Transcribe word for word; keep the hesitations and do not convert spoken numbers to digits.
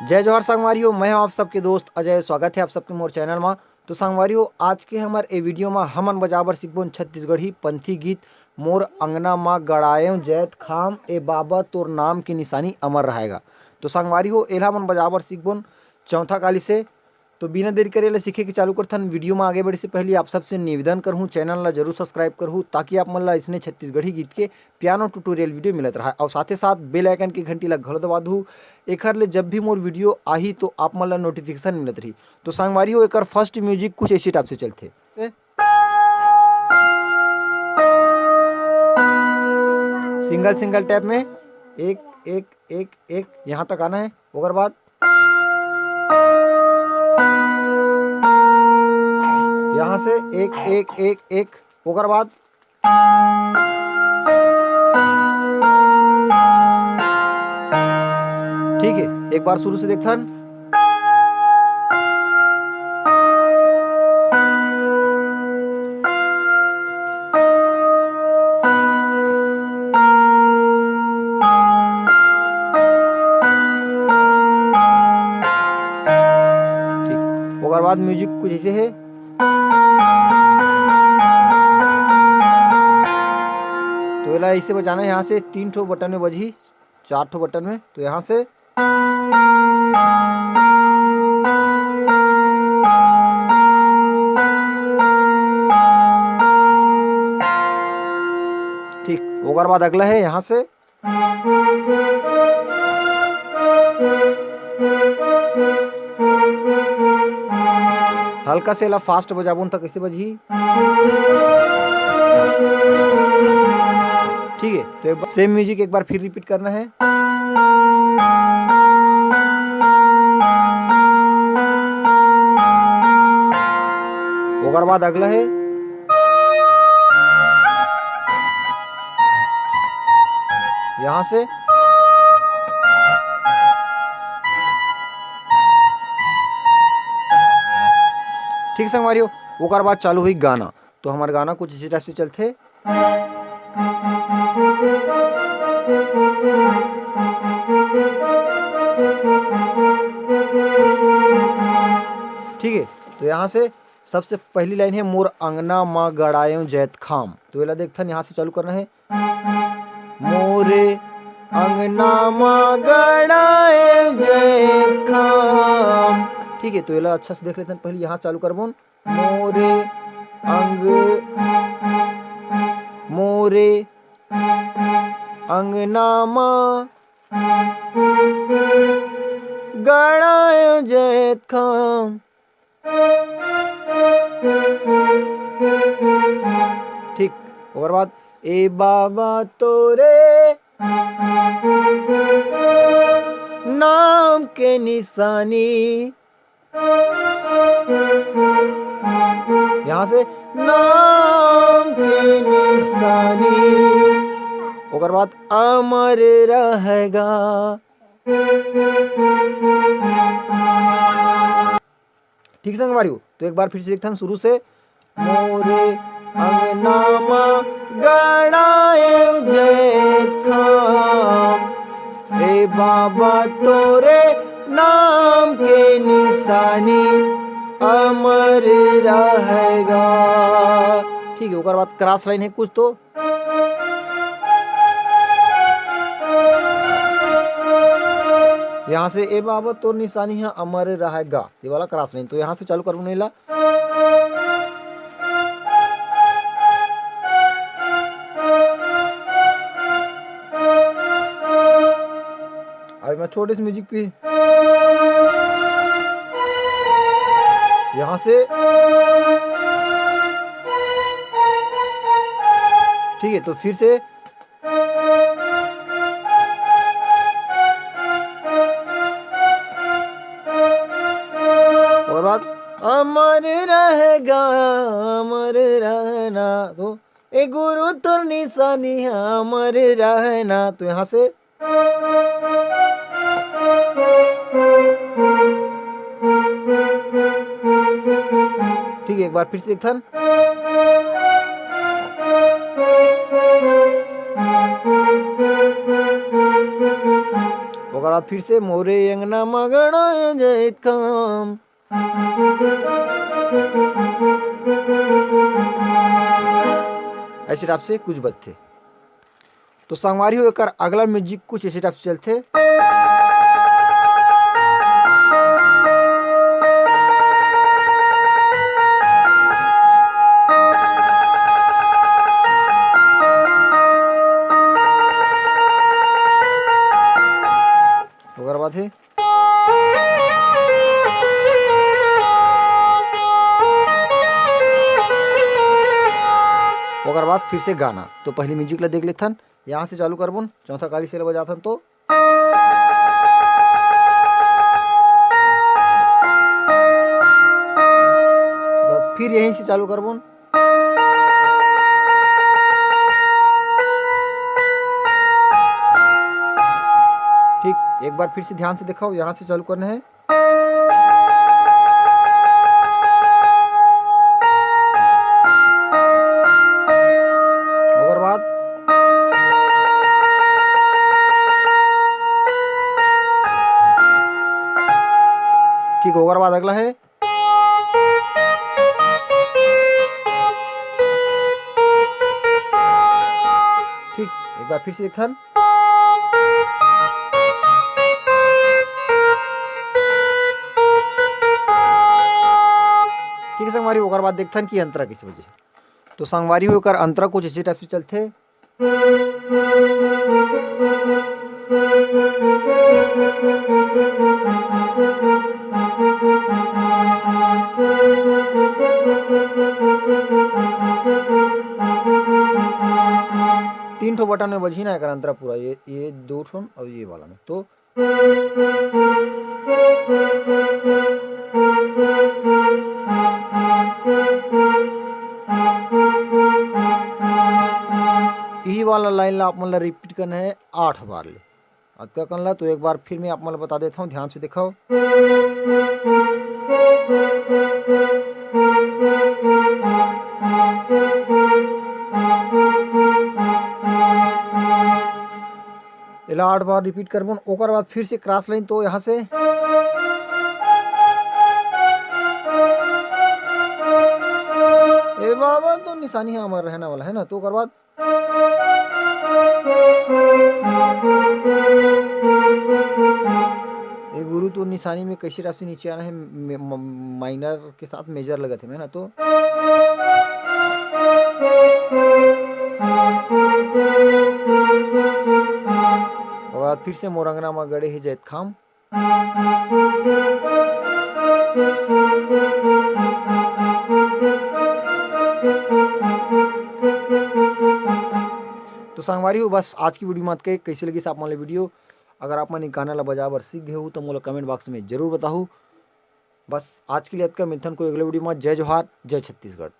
जय जोहार संगवारी हो, मैं हूं आप सबके दोस्त अजय। स्वागत है आप सबके मोर चैनल मा। तो संगवारी हो, आज के हमर ए वीडियो मा हमन बजाबर सीखबोन छत्तीसगढ़ी पंथी गीत मोर अंगना मा गड़ाएव जैत खाम, ए बाबा तोर नाम के निशानी अमर रहेगा। तो संगवारी हो, एला हमन बजाबर सीखबोन चौथा काली से। तो बिना देरी करे एला सीखे के चालू करथन। वीडियो मा आगे बढ़े से पहले आप सबसे निवेदन करहूँ, चैनल ला जरूर सब्सक्राइब करहू, ताकि आप मन ला इसने छत्तीसगढ़ी गीत के पियानो ट्यूटोरियल वीडियो मिलत रहा, और साथे साथ बेल आइकन के घंटी ला घलो दबा दू। एखर ले जब भी मोर वीडियो आही तो आप मन ला नोटिफिकेशन मिलत रही। तो संगवारी हो, एकर फर्स्ट म्यूजिक कुछ ऐसे टाइप से चलथे। सिंगल सिंगल टैप में एक एक एक एक यहाँ तक आना है। ओकर बाद यहाँ से एक एक एक एक, ओकर बाद ठीक है, एक बार शुरू से देखथन। ठीक, ओकर बाद म्यूजिक कुछ ऐसे है। तो एला ऐसे बजाना है, यहाँ से तीन ठो बटन में बजही, चार ठो बटन में। तो यहाँ से ठीक, ओकर बाद अगला है यहाँ से। हल्का से एला फास्ट बजाबोन त कइसे बजही? ठीक है, तो एक बार सेम म्यूजिक एक बार फिर रिपीट करना है। ओकर बाद अगला है यहाँ से। ठीक संगवारी हो, ओकर बाद चालू हुई गाना। तो हमार गाना कुछ इसी टाइप से चलथे। ठीक है, तो यहाँ से सबसे पहली लाइन है, "मोर अंगना मा गड़ाएव जैतखाम।" तो एला देखथन, यहाँ से चालू करना है। "मोरे अंगना मा गड़ाएव जैतखाम।" ठीक है, तो एला अच्छा से देख लेथन, पहले यहाँ चालू करबोन। "मोरे अंग, मोरे अंगना मा गड़ाएव जैतखाम।" ठीक, ओकर बाद, "ए बाबा तोरे नाम के निशानी।" यहाँ से, "नाम के निशानी।" ओकर बाद, "अमर रहेगा।" ठीक संगवारी हो, तो एक बार फिर से देखथन शुरू से। "मोरे अंगना मा गड़ाएव जैतखाम, ए बाबा तोरे नाम के निशानी अमर रहेगा।" ठीक है, ओकर बाद क्रॉस लाइन है कुछ तो। यहाँ से, "ए बाबा तोर निशानी ह अमर रहेगा", ये वाला क्रॉस लाइन। तो यहाँ से चालू करूँ नहीं ला। अभी मैं छोटे से म्यूजिक पे यहाँ से, ठीक है, तो फिर से और बाद, "अमर रहेगा, अमर रहना।" तो, "ए गुरु तोर निशानी अमर रहना।" तो यहाँ से ठीक है, एक बार फिर से देखथन। ओकर बाद फिर से मोरे अंगना म गड़ा जैत काम। ऐसे टाइप से कुछ बजथे। तो संगवारी हो, एकर अगला म्यूजिक कुछ ऐसे टाइप से चलथे। ओकर बाद हे, ओकर बाद फिर से गाना। तो पहली म्यूजिक ला देख लेथन, यहाँ से चालू करबोन, चौथा काली से बजाथन तो। फिर यहीं से चालू करबोन। ठीक, एक बार फिर से ध्यान से देखो, यहाँ से चालू करना है। ओकर बाद, ठीक, ओकर बाद अगला है। ठीक, एक बार फिर से देखथन। ठीक है संगवारी, ओकर बाद देखथन कि अंतरा कैसे बजे। तो संगवारी हो, एकर अंतरा कुछ इसी टाइप से चलथे। तीन ठो बटन में बजही ना एकर अंतरा पूरा, ये, ये दो ठो और ये वाला में। तो यही वाला लाइन ला आप मन ला रिपीट करना है आठ बार ले। अतका कन ला तो एक बार फिर मैं आप मन ला बता देता हूँ, ध्यान से देखो। एला आठ बार रिपीट करबोन, ओकर बाद फिर से क्रॉस लाइन, तो यहाँ से ए बाबा, तो निशानी है हमारा रहने वाला है ना। तो ओकर बाद ए गुरु, तो निशानी में कैसे टाइप से नीचे आना है, मे-, म-, माइनर के साथ मेजर लगत है ना। तो ओकर बाद फिर से मोर अंगना म गड़े हे जैतखाम। तो संगवारी हो, बस आज की वीडियो मत के कैसे लगिस आप मन ला वीडियो। अगर आप मन गाना ला बजाए बर सीख गए हो तो मोला कमेंट बॉक्स में जरूर बताहू। बस आज के लिए अतका, मिलथन कोई अगले वीडियो में। जय जोहार, जय छत्तीसगढ़।